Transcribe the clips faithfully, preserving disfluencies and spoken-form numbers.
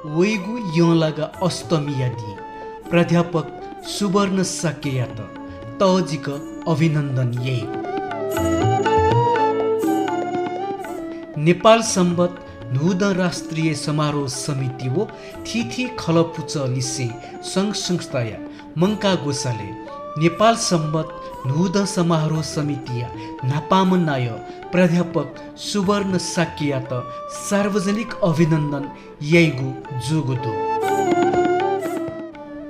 वइगु यंलागा अष्टमीया दिं प्राध्यापक सुवर्ण शाक्ययात तःजिक अभिनन्दन याइगु। नेपाल संवत न्हूदँ राष्ट्रिय समारोह समिति व थीथी खलःपुचः लिसें संघ संस्थाया मंकाः ग्वसालय् नेपाल संवत न्हूदँ समारोह समितिया न्हापांम्ह नायः प्राध्यापक सुवर्ण शाक्ययात सार्वजनिक अभिनन्दन याइगु जूगु दु।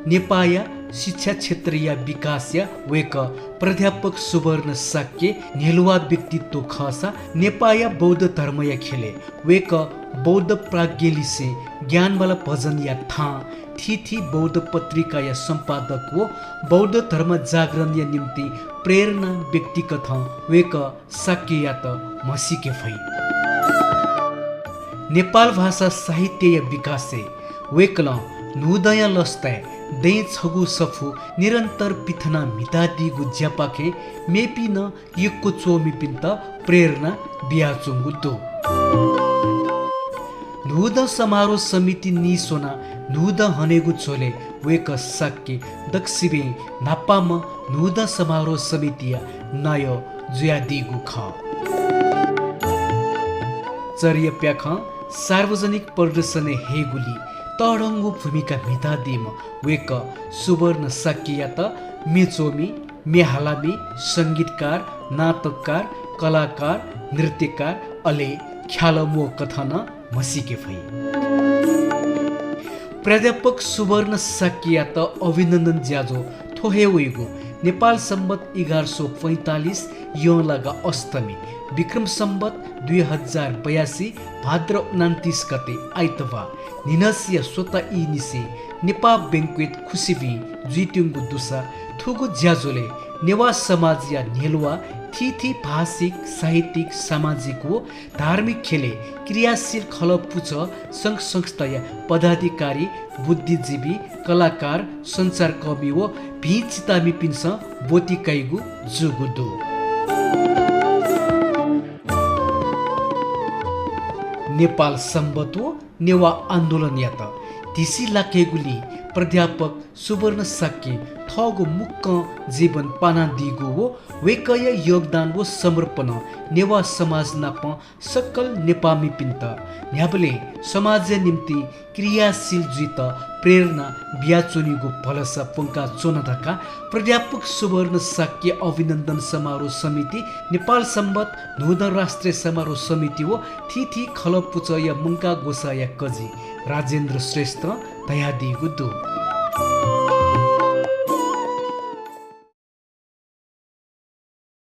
नेपाःया शिक्षा क्षेत्रया विकासया वय्कः प्राध्यापक सुवर्ण शाक्य न्ह्यलुवा व्यक्तित्व खःसा नेपाःया बौद्ध धर्मया ख्यलय् वय्कः बौद्ध प्राज्ञ लिसें ज्ञानमाला भजनया थां, थीथी बौद्ध पत्रिकाया सम्पादक व बौद्ध धर्म जागरणया निम्ति प्रेरणा व्यक्तिकथं वय्कः शाक्ययात म्हसीके फइ। नेपाल भाषा साहित्यया विकासय् वय्कलं न्हूदँया लसताय् दँय् छगू सफू निरन्तर पिथना म्हितादीगु ज्यापाखें मेपिं नं यक्व च्वमिपिन्त प्रेरणा बियाच्वंगु दु। न्हूदँ समारोह समिति नीस्वनाः न्हूदँ हनेगु झ्वलय् वय्कः शाक्य दक्वसिबें न्हापांम्ह न्हूदँ समारोह समितिया नायः जुयादीगु खः। चर्या प्याखं सार्वजनिक प्रदर्शनय् हयेगुली तःधंगु भूमिका म्हितादीम्ह वय्कः सुवर्ण शाक्ययात म्ये च्वमि, म्ये हालामि, संगीतकार, नाटककार, कलाकार, नृत्यकार, अले ख्यालः म्वः कथं नं म्हसीके फइ। प्राध्यापक सुवर्ण शाक्ययात अभिनन्दन ज्याझ्वः थ्व हे वइगु नेपाल संवत एघार सौ पैंतालिस यंलागा अष्टमी, विक्रम संवत दुई हजार बयासी भाद्र उनन्तिस गते आइतबाः न्हिनसिया स्वता ईनिसें नेपाः banquet खुसिबिं जुइत्यंगु दुसा थुगु ज्याझ्वलय् नेवाः समाजया न्ह्यलुवा थीथी भाषिक, साहित्यिक, सामाजिक व धार्मिक ख्यलय् क्रियाशील खलःपुचः संघ संस्थाया पदाधिकारी, बुद्धिजीवी, कलाकार, सञ्चारकर्मी व भिं चितामिपिन्सं ब्वति काइगु जूगु दु। नेपाल संवत व नेवाः आन्दोलनयात धिसि लाकेगुली प्राध्यापक सुवर्ण शाक्यं थःगु मुक्कं जीवन पानादीगु व वय्कःया योगदान व समर्पणं नेवाः समाज नाप सकल नेपाःमिपिन्त न्ह्याबलें समाजया निम्ति क्रियाशील जुइत प्रेरणा बियाच्वनीगु भलसा प्वंकाच्वन धकाः प्राध्यापक सुवर्ण शाक्य अभिनन्दन समारोह समिति, नेपाल संवत न्हूदँ राष्ट्रिय समारोह समिति व थीथी खलःपुचःया मंकाः ग्वसाःया कजि राजेन्द्र श्रेष्ठं धयादीगु दु।